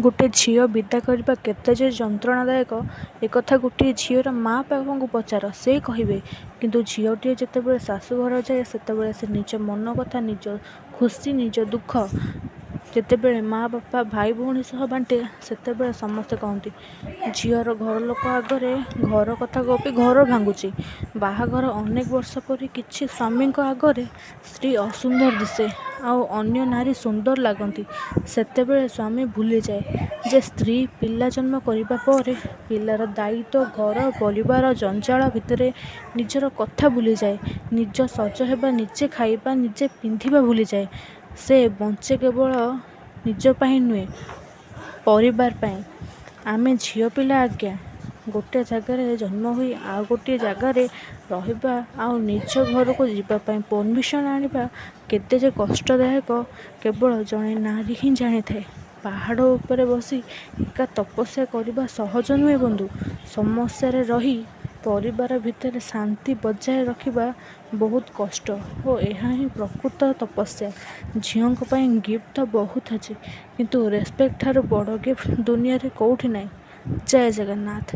ଗୋଟେ ଝିଅ ବିଦା କରିବା କେତେ ଯେ ଯନ୍ତ୍ରଣାଦାୟକ, ଏକଥା ଗୋଟିଏ ଝିଅର ମାଆ ବାପାଙ୍କୁ ପଚାର, ସେ କହିବେ। କିନ୍ତୁ ଝିଅଟିଏ ଯେତେବେଳେ ଶାଶୁଘର ଯାଏ, ସେତେବେଳେ ସେ ନିଜ ମନକଥା, ନିଜ ଖୁସି, ନିଜ ଦୁଃଖ ଯେତେବେଳେ ମାଆ ବାପା, ଭାଇ ଭଉଣୀ ସହ ବାଣ୍ଟେ, ସେତେବେଳେ ସମସ୍ତେ କହନ୍ତି, ଝିଅର ଘରଲୋକ ଆଗରେ ଘର କଥା ଗପି ଘର ଭାଙ୍ଗୁଛି। ବାହାଘର ଅନେକ ବର୍ଷ ପରେ କିଛି ସ୍ୱାମୀଙ୍କ ଆଗରେ ସ୍ତ୍ରୀ ଅସୁନ୍ଦର ଦିଶେ, ଆଉ ଅନ୍ୟ ନାରୀ ସୁନ୍ଦର ଲାଗନ୍ତି। ସେତେବେଳେ ସ୍ୱାମୀ ଭୁଲିଯାଏ ଯେ ସ୍ତ୍ରୀ ପିଲା ଜନ୍ମ କରିବା ପରେ ପିଲାର ଦାୟିତ୍ୱ, ଘର ପରିବାର ଜଞ୍ଜାଳ ଭିତରେ ନିଜର କଥା ଭୁଲିଯାଏ। ନିଜ ସଜ ହେବା, ନିଜେ ଖାଇବା, ନିଜେ ପିନ୍ଧିବା ଭୁଲିଯାଏ। ସେ ବଞ୍ଚେ କେବଳ ନିଜ ପାଇଁ ନୁହେଁ, ପରିବାର ପାଇଁ। ଆମେ ଝିଅପିଲା ଆଜ୍ଞା, ଗୋଟେ ଜାଗାରେ ଜନ୍ମ ହୋଇ ଆଉ ଗୋଟିଏ ଜାଗାରେ ରହିବା ଆଉ ନିଜ ଘରକୁ ଯିବା ପାଇଁ ପରମିସନ୍ ଆଣିବା କେତେ ଯେ କଷ୍ଟଦାୟକ, କେବଳ ଜଣେ ନାରୀ ହିଁ ଜାଣିଥାଏ। ପାହାଡ଼ ଉପରେ ବସି ଏକା ତପସ୍ୟା କରିବା ସହଜ ନୁହେଁ ବନ୍ଧୁ। ସମସ୍ୟାରେ ରହି ପରିବାର ଭିତରେ ଶାନ୍ତି ବଜାୟ ରଖିବା ବହୁତ କଷ୍ଟ ଓ ଏହା ହିଁ ପ୍ରକୃତ ତପସ୍ୟା। ଝିଅଙ୍କ ପାଇଁ ଗିଫ୍ଟ ତ ବହୁତ ଅଛି, କିନ୍ତୁ ରେସପେକ୍ଟ ଠାରୁ ବଡ଼ ଗିଫ୍ଟ ଦୁନିଆରେ କୋଉଠି ନାହିଁ। ଜୟ ଜଗନ୍ନାଥ।